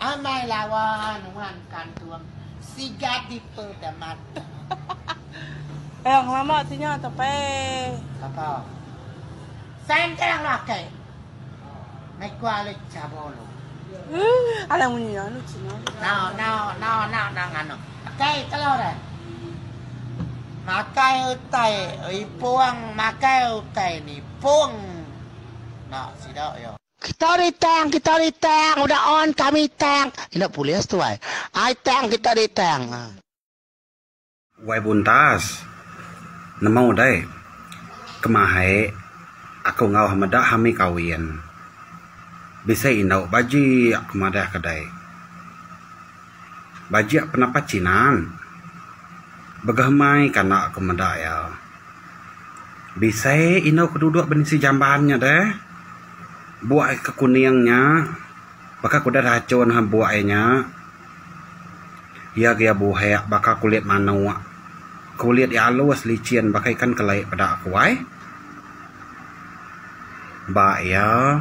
Amai lawa nuan kantung sigat dipeda mata. Eh ngelama ti nya tapai. Kaka. Sentang laki. Meh ku alai chabolo. Alah munyi anu cina. No no no no no nganu. Kai telo deh. Makai utai ipung makai utai nipung. Enda sida iya. Kita ditang, kita ditang, udah on kami tang. Enda polis tuai. Ai tang kita ditang. Wai buntas. Nemu deh. Kemahai aku enggau meda hami kawin. Bisi indu bajik aku madah ke deh. Bajik penapat cinan. Begehemai kanda aku meda iya. Bisi indu ke duduk ba nisi jamban nya deh. Buk iya ke kuning nya baka ke udah racun buk iya nya. Iya gia buhek baka kulit manuk. Kulit iya alus licin baka ikan kelai peda aku ai. Ba iya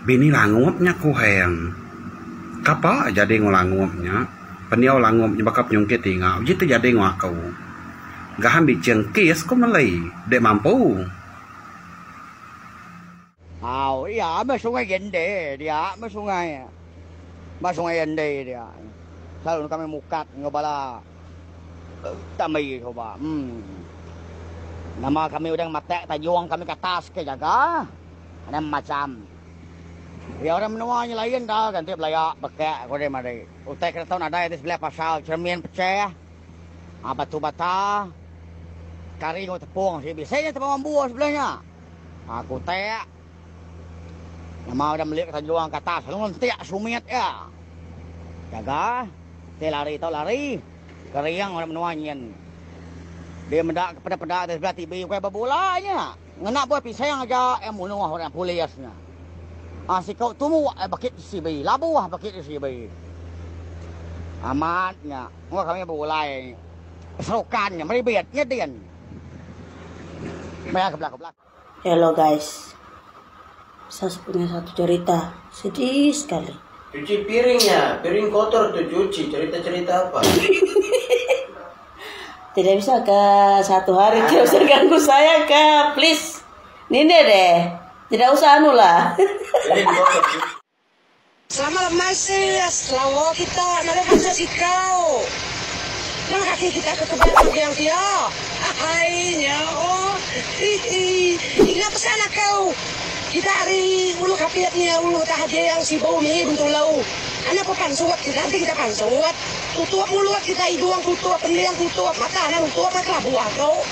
bini langup nya ku heng. Kapa jadi enggau langup nya. Pendiau langup nya baka penyungkit tinga uji ti jadi enggau aku. Gahan biching kis ku meli dek mampu. Au iya meh sungai Ende dia meh sungai ba sungai Ende dia selalu kami mukat enggau bala tambi suba em nama kami udah matak tajung kami ke atas ke jaga anang macam iya orang menua nya lain da ga enti belaya bekak ku deh madi utai ke tau nadai ti sebelah pasal cermin pecah aaa batu bata kari enggau tepung sigi bisi nya tepung ambu sebelah nya. Aku tek. Nama udah melik tanjung ke atas lalu ngentik sumit iya. Jaga ti lari tau lari. Kering orang menua nyin. Dia meda ke peda-peda ti sebelah TV ukai bebula nya. Ngena buah pisang aja iya munuh orang polis nya. Ha siku tumu bakit CB, labuh bakit CB. Amat nya. Enggau kami begulai serukan nya meribit nya din. Hello guys. Saya punya satu cerita sedih sekali. Cuci piringnya, piring kotor tuh cuci. Cerita-cerita apa? Tidak bisa kak, satu hari tidak usah ganggu saya kak, please. Nini deh, tidak usah anu lah. Piring kotor cuci. Selamat lemai sis, lawa kita nadai bansa sikau. Nama kaki kita ke kebak magang pia. Hai nya oh. Hihi. Ingat pesan aku. Kita ari ulu kapit nya ulu tahajeng sibu mih bentulu. Anak pepansut kita enti kita pansut. Tutup mulut kita idung tutup pending tutup mata anang nutup meh kelabu aku.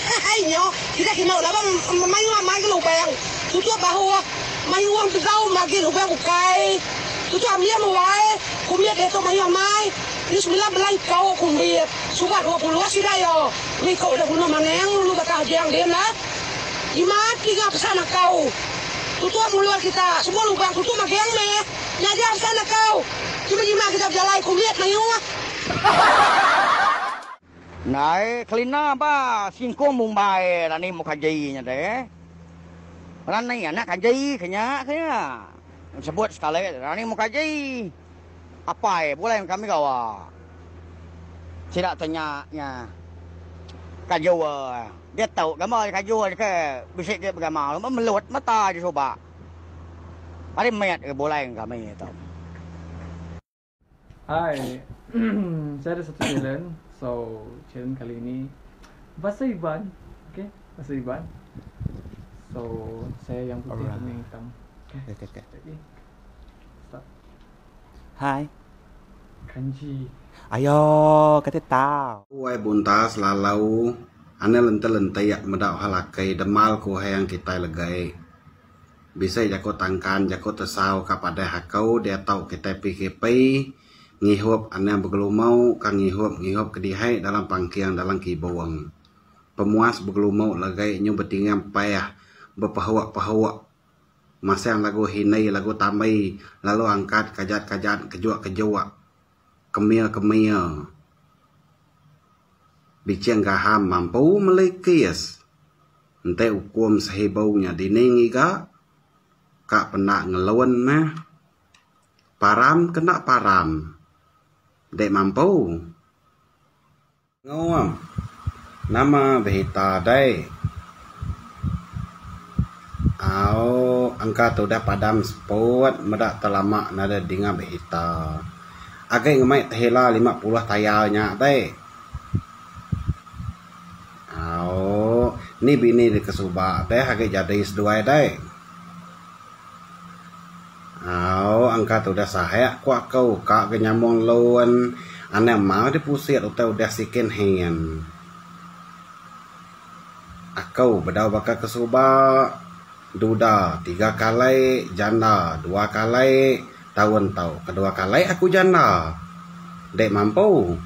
Hai nya kita kinu laban mayuh amai ke lubang. Tutup bahu. Mayuh begau magi lubang ukai. Tutu ambil muai kumbit diatu mayuh amai. Ni sembilan bela iko kumbit. Suba 20 sida iya. Ni iko udah bunuh manang lulu baka ajang din lah. Jimat ninga pesan akau. Tutup mulut kita semua lubang tutup maging meh. Nya aja pesan akau. Jimat-jimat kita bejalai kumbit mayuh. Ndai kelina ba singkung Mumbai rani Mukherjee nya deh. Rani anak Kaji ke nya ke nya. Sebut sekali Rani Mukherjee. Apai bulai kami gawa. Sida tu nya nya kaju diatu gambar kaju ke bisi ke begama melut mata je suba. Ari mit ke bulai kami tu. Hai, saya ada satu challenge. So, challenge kali ini bahasa Iban. Okay, bahasa Iban. So, saya yang putih, kamu yang hitam. Okay. Okay, okay. Ready? Start. Hai. Kanji. Ayo, kata tahu. Wai buntas lalau anang lentik-lentik meda hal akai demal ku hang kitai legai. Bisi jaku tangkan jaku tesau ka padah aku diatu kitai PKP ngihup anang begelumu ka ngihup ngihup kedihai dalam pangking dalam kibung. Pemuas begelumu legai nyu betinggang pah bepehuk pehuk masang lagu hindi lagu tambi lalu angkat kajat kajat kejuk kejuk kemil kemil. Biching gaham mampu meli kis. Enti ukum sehibu nya dini ngiga ka penda ngelun meh. Param kena param. Dek mampu. Ngau nama behita dai. Au engka tudah padam seput meda telama nadai dinga behita. Agi ngemai tehila 50 tayar nya dai. Au ni bini deka suba deh agi jadi seduai dai. Au angka tudah sahek ku aku ka ga nyambung loan anang mau dipusit utai udah second hand. Aku bedau baka ke suba duda tiga kali janda dua kali taun tau kedua kali aku janda. Dek mampu.